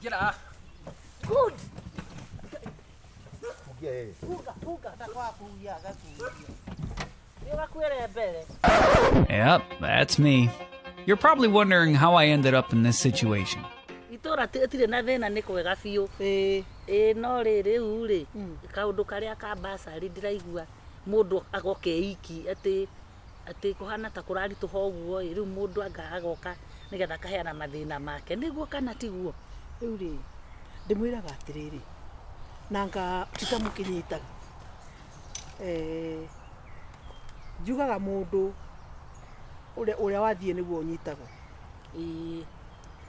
Ingĩra. Good. Fungia yeye. Funga, funga. Hata kwa kuya agakuya. Nĩ mbere. Yep, that's me. You're probably wondering how I ended up in this situation. Itũra tirĩ na thĩna nĩ kwega biũ. Ĩĩ. Ĩĩ no rĩ rĩu rĩ kaũndũ karĩa ka basarĩ ndĩraigua mũndũ agoka iki atĩ atĩ kũhana ta kũraritũha ũguo ĩ rĩu mũndũ anga agoka nĩgetha akaheana mathĩna make nĩguo kana tiguo. Rĩu rĩ ndĩmwĩraga atĩrĩrĩ nanga tita mũkĩnyitaga eh, njugaga mũndũ ũrĩa ũrĩa wathiĩ nĩguo ũnyitagwo. Ĩĩ.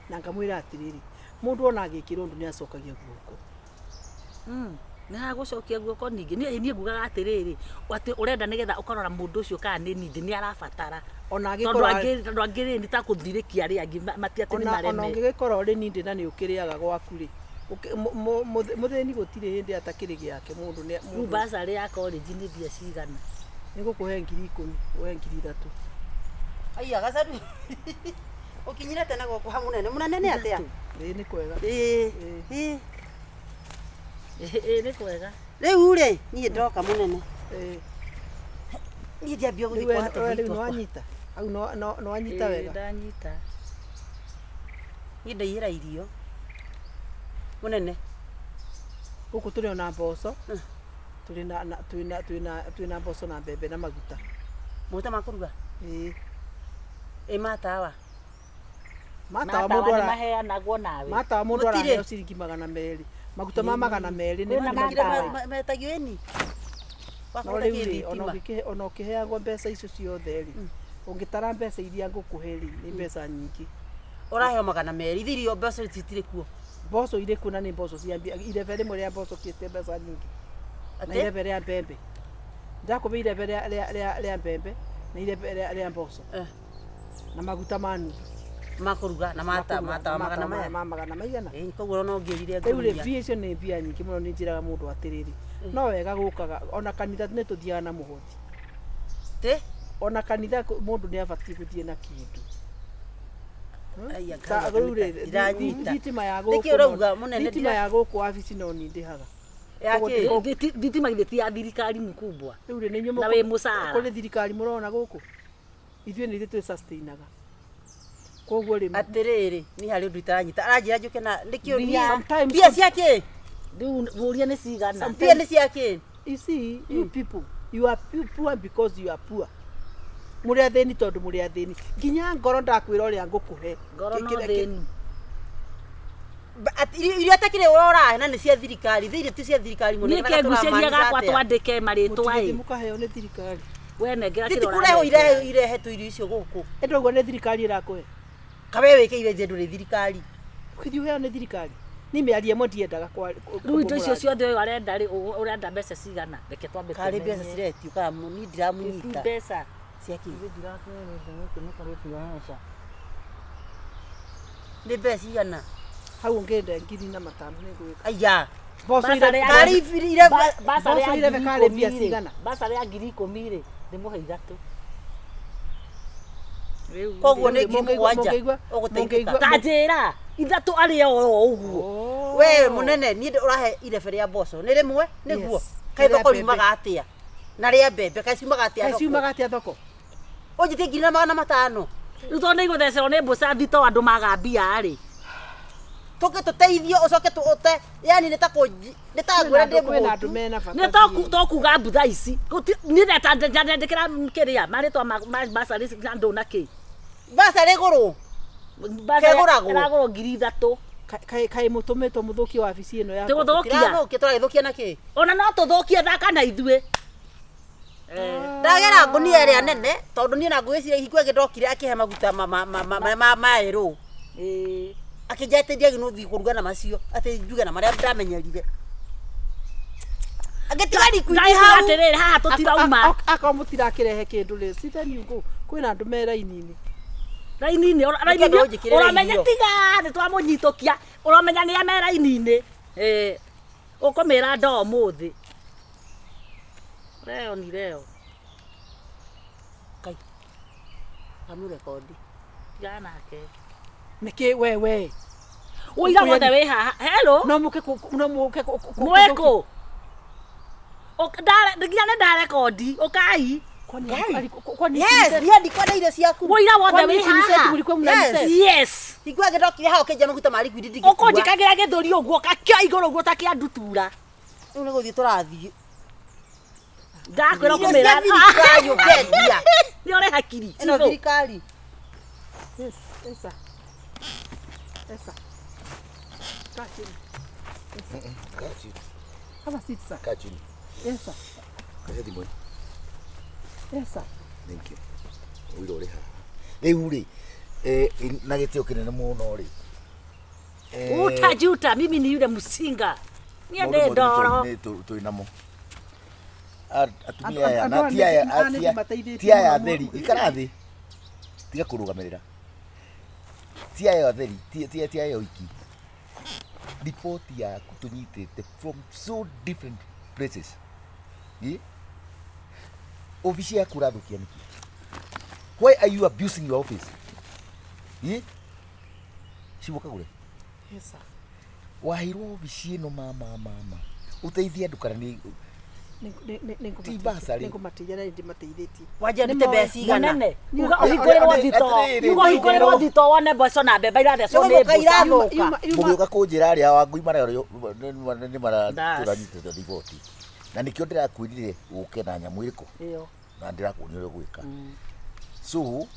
Na ngamwĩra atĩrĩrĩ mũndũ ona agĩkĩrwo ũndũ nĩ acokagia guoko. Nĩ hagũcokia guoko ningĩ niĩ niĩ ngugaga atĩrĩrĩ atĩ ũrenda nĩgetha ũkarora mũndũ ũcio kana nĩ nindi nĩ arabatara. Ona tondũ angĩkorwo angĩ tondũ angĩ rĩ nĩ ta kũthirĩkia arĩa angĩ mati atĩ nĩ ona ona mareme. ũngĩgĩkorwo ũrĩ nindĩ na nĩ ũkĩrĩaga gwaku rĩ mũthĩni gũtirĩ hĩndĩ atakĩrĩ gĩake mũndũ nĩ Rĩu mũndũ basarĩ ya college nĩ mbia cigana? nĩ gũkũhe 10,000 ũhe 3,000. Aiya gacaru. Ũkinyire tene gũkũ ha mũnene. Mũnene nĩ atĩa? Ĩĩ nĩ kwega. Ĩĩ. Ĩĩ. Ĩĩ nĩ kwega. Rĩu rĩ, niĩ ndoka mũnene. Ĩĩ. Niĩ ndiambia Rĩu gũthiĩ we kwa we tũthiĩ rĩu twakwa. nĩwanyita hau nĩwanyita Ĩĩ wega. ndanyita. Niĩ ndaiyĩra irio. Mũnene. Gũkũ tũrĩ ona mboco tũrĩ na na twĩna twĩna twĩna mboco na mbembe na maguta. Maguta ma kũruga? Ĩĩ. Ĩ matawa. Matawa Matawa mũndũ nĩ ara maheanagwo nawe. matawa mũndũ Gũtirĩ. araheo ciringi 200. Maguta ma 200 nĩ Kwĩna nĩ matawa. matawa. Metagio ĩni. No Wakũgũra rĩu rĩ ona kĩthitima. ũngĩkĩhe ona ũkĩheagwo mbeca icio ciothe rĩ ũngĩtara mbeca iria ngũkũhe rĩ nĩ mbeca nyingĩ. Ũraheo 200. Ithe irio mbeca citirĩ kuo. Mboco irĩ kuo na nĩ mboco cia mbia irebe rĩmwe rĩa mboco kĩte mbeca nyingĩ. Na Atĩ? irebe rĩa mbembe. Ndakũhe irebe rĩa rĩa rĩa rĩa mbembe na irebe rĩa rĩa mboco. Eh. Na maguta ma nuthu. Ma kũruga na mata matawa magana maya. Ma magana maigana. Ĩĩ koguo no ũngĩrire Rĩu rĩ ngũnia. mbia icio nĩ mbia nyingĩ mũno nĩ njĩraga mũndũ atĩrĩrĩ no wega gũkaga ona kanitha nĩ tũthiaga na mũhothi. Tĩ? Ona kanitha mũndũ nĩ abatiĩ gũthiĩ na kĩndũ. Aiya Ta rĩu rĩ ndiranyita. thitima ya Nĩkĩ gũkũ ũrauga mũnene thitima ya gũkũ wabici no niĩ ndĩhaga. Ya kĩ? Thitima githĩ ti ya thirikari mkubwa. Rĩu rĩ nĩ inyuĩ Na wĩ mũcara. kũrĩ thirikari mũrona gũkũ ithuĩ nĩ ithuĩ twĩ sustainaga. Koguo rĩ Atĩrĩrĩ, niĩ harĩ ũndũ itaranyita. Aranjĩra njũke na nĩkĩo niĩ. Sometimes Mbia cia kĩ? Rĩu mũria nĩ cigana? Mbia nĩ cia kĩ? You see, you people, you are poor because you are poor. Mũrĩ athĩni tondũ mũrĩ athĩni. Nginya ngoro ndakwĩra ũrĩa ngũkũhe. Ngoro no thĩnu. Irio atakĩrĩ ũrahe na nĩ cia thirikari. Ithe irio ti cia thirikari mũnene. Niĩ ke ngucĩria gakwa twandĩke marĩtwa Mũtigĩthiĩ ĩ. mũkaheo nĩ thirikari. We nengera Titi kĩrĩa kũrehwo ũranengera. irehetwo irio icio gũkũ. Ĩndĩ ũguo nĩ thirikari ĩrakũhe. Kawe wĩkĩire nje ndũrĩ thirikari. Ũgĩthiĩ ũheo nĩ thirikari. Niĩ mĩario ĩmwe ndiendaga Rĩu indo icio ciothe ũyũ arenda rĩ ũrenda mbeca cigana? Reke twambe Karĩ mbeca tũmenye. ciretio kana niĩ Ti ndiramunyita. mbeca. Cia kĩ? Nĩ mbeca cigana? Hau ũngĩenda 4,500 nĩ ngwĩka. Aiya. Mboco Basarĩ ya Karĩ irebe Basarĩ ya Mboco irebe ngiri karĩ ikũmi mbia rĩ, cigana? Basarĩ ya 10,000 rĩ ndĩmũhe 3. Rĩu Koguo nĩ Rĩu 7,000 ũgũteithĩka. mũngĩigua- ta njĩra 3 arĩ o ũguo. We mũnene niĩ ũrahe irebe rĩa mboco nĩ rĩmwe nĩguo Yes. kaĩ Rĩa thoko mbembe. riumaga atĩa na rĩa mbembe kaĩ ciumaga atĩa Kaĩ thoko ciumaga atĩa thoko? ũnjĩtie 4,500. Rĩu tondũ nĩ igũthecerwo nĩ mbũca thito andũ maga mbia rĩ. Tũke tũteithio ũcoke tũte yani nĩ ta kũnji nĩ ta ngwĩra ndĩ Kwĩna andũ mũhũtu. mena bata. Nĩ to kuga mbutha ici. Niĩ ndandĩkĩra kĩrĩa marĩtwa ma basarĩ na andũ na kĩ. Basarĩ gũrũ. Basarĩ Kegũragwo? ĩragũrwo 3,000. Kaĩ mũtũmĩtwo mũthũkie wabici ĩno yakwa. Tũgũthũkia. Tirathũkia tũragĩthũkia na kĩ? Ona no tũthũkie thaka na ithuĩ. Ndagera ngũnia ĩrĩa nene tondũ niĩ na ngwĩciria hingo ĩngĩ ndokire akĩhe maguta ma maerũ. Ĩĩ. Akĩnjĩra atĩ ndiagĩrĩirwo gũthiĩ kũruga na macio atĩ njuge na marĩa ndamenyerire. Angĩtiga liquid Ndaigua hau. atĩrĩrĩ haha tũtirauma. Akorwo mũtirakĩrehe kĩndũ rĩ, see then you go. Kwĩna andũ me raini-inĩ. Raini-inĩ Nĩkĩo ndũnjĩkĩrĩre ũramenya irio. tiga nĩ twamũnyitũkia ũramenya nĩ me raini-inĩ. Ĩĩ. Ũkũmĩra ndoo ũmũthĩ. Leo ni leo. Kai. Kamũrekondi. Tigana nake. Nĩkĩ we we? Ũira wothe wĩ haha. Hello. No muke no muke Mwĩkũ. Nginya nĩ ndarekondi. Ũkai. Kwani Yes, niĩ ndikwenda irio ciaku. Ũira wothe wĩ haha. Mulikuwa mnaniset. Yes. Hingo ĩngĩ ndokire hau ũkĩnjia maguta ma liquid ndingĩkua. Ũkũnjĩkagĩra gĩthũri ũguo ũgakĩoya igũrũ ũguo ta kĩa ndutura. Rĩu nĩ gũthiĩ tũrathiĩ. Ndakwĩra Irio ũkũmĩra. cia thirikari ũkendia. Nĩ ũrĩ hakiri. Ĩno thirikari. Yes, esa. Esa. Kaa chini. Kaa chini. Have a seat, sir. Kaa chini. Yes, sir. Kahe thimũ ĩno. Yes, sir. Thank you. Ũira ũrĩ haha. Rĩu rĩ, na gĩtĩo kĩnene mũno rĩ. Utajuta mimi ni yule msinga. Niĩ Maũndũ ndĩ mothe ndoro. nĩ twĩ namo. Atumia aya Andũ na aya ti aya nĩ ndĩmateithĩtie ti aya mũno. atheri ikara thĩ tiga kũrũgamĩrĩra ti aya atheri ti aya oiki riboti yaku tũnyitĩte from so different places. Ĩ? Obici yaku ũrathũkia nĩkĩ? Why are you abusing your office? Ĩ? Cibu Kagure. Yes, sir. Waheirwo obici ĩno mama mama ũteithie andũ kana nĩ Ti bursary. Nĩngũmateithia na nĩndĩmateithĩtie. Wanjia ndute mbeca igana. Mũnene, uga ũhingũrĩrwo thitoo. Uga ũhingũrĩrwo thitoo wone mboco na mbembe irathecwo nĩ Nĩgũthũka mbũca. irathũka. Mũgĩũka kũnjĩra arĩa Wangui marĩa nĩ That's. maratũranyitĩte riboti na nĩkĩo ndĩrakwĩrire ũke na nyamũ ĩrĩkũ Ĩyo. na ndĩrakuonia ũrĩa ũgwĩka so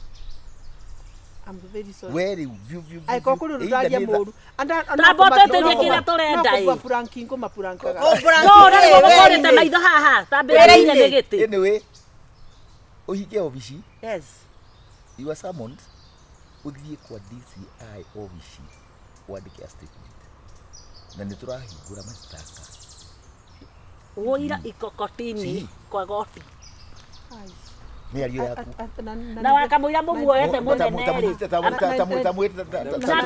I'm very sorry. we rĩu biũ biũ biũ Angĩkorwo kũrĩ ũndũ either ndaria nĩ tha- mũũru. Tamba ũtwĩtĩrie kĩrĩa tũrenda ĩ. Ngũmapurankaga. No, na nĩguo mũkũrĩte maitho haha. Tambĩra Wĩra-inĩ. nĩ gĩtĩ. Anyway, ũhinge obici. Yes. You are summoned ũthiĩ kwa DCI obici wandĩke a statement na nĩ tũrahingũra mashtaka. Ũira ikokotini Si. kwa goti. Mĩario yaku Na wakamũira mũmuoete mũnene rĩ. Na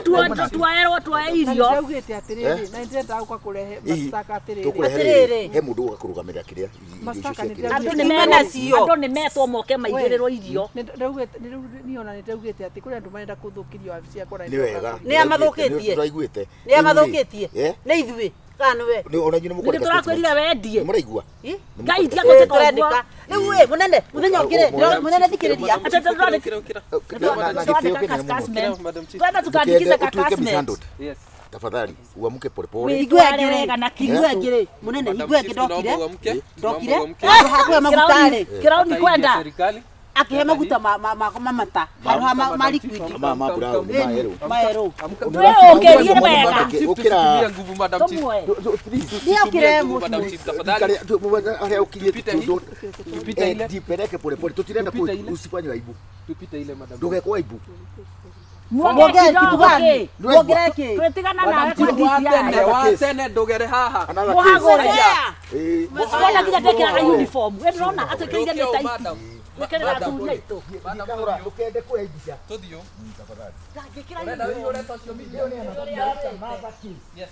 tuoerwo tuoe irio. Ndaugĩte atĩrĩrĩ, na nĩndĩrenda gũka kũrehe mashtaka atĩrĩrĩ. Tũkũrehe Atĩrĩrĩ. rĩrĩ he mũndũ ũga kũrũgamĩrĩra kĩrĩa irio icio Mashtaka cia nĩ kĩrĩa. Andũ nĩ Tume metwo nacio. andũ nĩ metwo moke maigĩrĩrwo irio. Nĩ ona nĩndaugĩte atĩ kũrĩ andũ marenda kũthũkĩria wabici yakwa na Nĩ wega. Nĩ a mathũkĩtie. Tũraiguĩte. Nĩ a mathũkĩtie. Eh? Nĩ ithuĩ. Kana nĩwe. Nĩ ona inyuĩ nĩ Nĩ mũkwandĩka tũrakwĩrire statement. wendie. Nĩ mũraigua? Ĩ? Ngai tiga Ĩ, gũtĩka ũguo. tũrendeka. Rĩu ĩ mũnene mũthenya ũngĩ rĩ mũnene thikĩrĩria. Atĩ Na gĩtĩo kĩnene mũno. Twenda tukaandikize Ndũkende ka ũtuĩke casmet. mishandled. Yes. Tafadhali uamke polepole. Hingo ĩngĩ Wĩtware rĩ, wega na hingo Kristo. ĩngĩ rĩ, mũnene hingo ĩngĩ ndokire ndokire Ndokire. handũ ha kũhe maguta rĩ Kĩrauni kwenda. Serikali. akĩhe maguta mamata handũ ha ma liquid Ma brown, ma yellow. maerũ Twĩũkĩrie wega. Ũkĩra. Nguvu Madam Chief. Tũmuoe. Nĩokire Madam mũciĩ. Chief tafadhali. Harĩa ũkirie Tupite hii. Tupite ile. jipeleke polepole, tutirenda Tupite ile. usifanye aibu, Tupite ile Madam. ndũgekwo aibu. Muonge kidogo gani? kĩ. Muongerere kĩ? Twĩtigana nawe kwa Chief wa tene, DCI. wa tene ndũgere haha. Another Mũhagũre. case. Eh, Wona nginya ndekĩraga uniform. We ndĩrona atĩ kĩire nĩ Ndũkĩo, taiti. madam. Gwĩkĩrĩra athuri aitũ. Ndikahũra, ndũkende kuoya mbica. Tũthiĩ. Tafadhali. Ndangĩkĩra Ũrenda uniform. wĩihũre social media. Yes.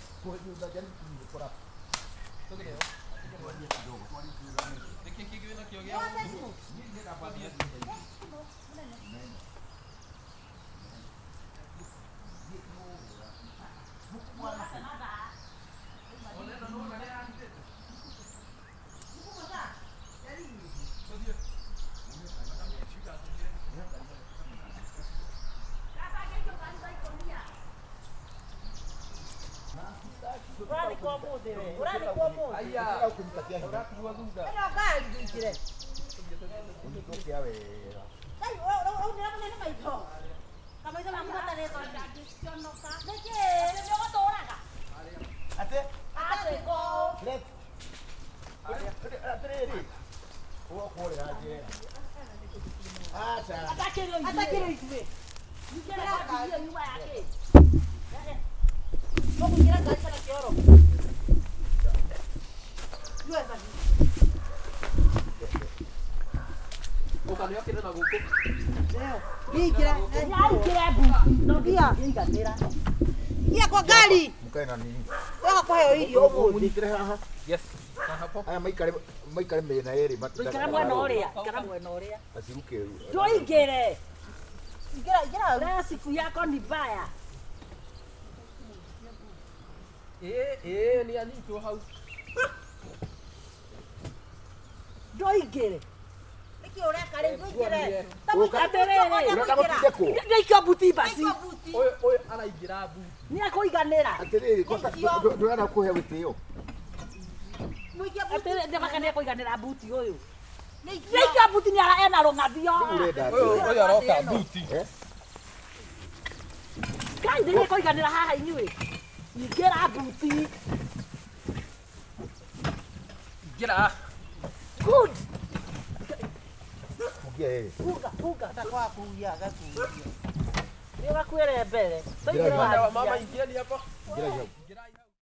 Nĩkĩ kĩngĩ wĩnakĩo gĩa Ĩno ngari ndũingĩre. Ũnyitwo wega. Ngai, ũraunĩra mũnene maitho. Kamaitho maku matarĩ thoni. Nĩkĩ? Atĩ? Atarĩ ko. Let. Atĩrĩrĩ. Ũgakũrĩra njera. Aca. Atakĩrĩ ithuĩ. Atakĩrĩ ithuĩ. Ningĩ nyuma yake. Tũkũingĩra ngari kana kĩoro. Yueza. Ũka nĩokire na gũkũ. Ingĩra. Nĩaingĩre mbuti. No ndingĩiganĩra. Ingia kwa ngari. Mũkae na nini? Wega kũheo irio ũmũthĩ. Mũnyitĩre haha. Yes. Na hapo. Aya maikare maikare mĩena yerĩ. Ikara mwena ũrĩa. Ikara mwena ũrĩa. Asiruke. Tũingĩre. Ingĩra, ingĩra. Leo siku yako ni mbaya. Ĩĩ, ĩĩ, nĩ anyitwo hau. Ndoingĩre. Nĩkĩ ũreka rĩu ndũingĩre? Atĩrĩrĩ. Ũrenda gũtindĩkwo? Ndaikio buti basi. Ũyũ araingĩra buti. Nĩ akũiganĩra. Atĩrĩrĩ, ndũrenda kũhe gĩtĩo. Atĩrĩrĩ, ndĩmaka nĩ akũiganĩra buti ũyũ. Ndaikio buti nĩ ara ena rũng'athio. Rĩu ũrenda Ũyũ atĩa? ũyũ aroka buti. Eh? Ngai nĩ akũiganĩra haha inyuĩ. Ingĩra buti. Ingĩra. Good. Fungia yeye. Funga, funga. Kwa kuugia agakuugia. Nĩ ũgakuĩre mbere. Ingĩra Mama, ingĩreni hapa. Ingĩra hau.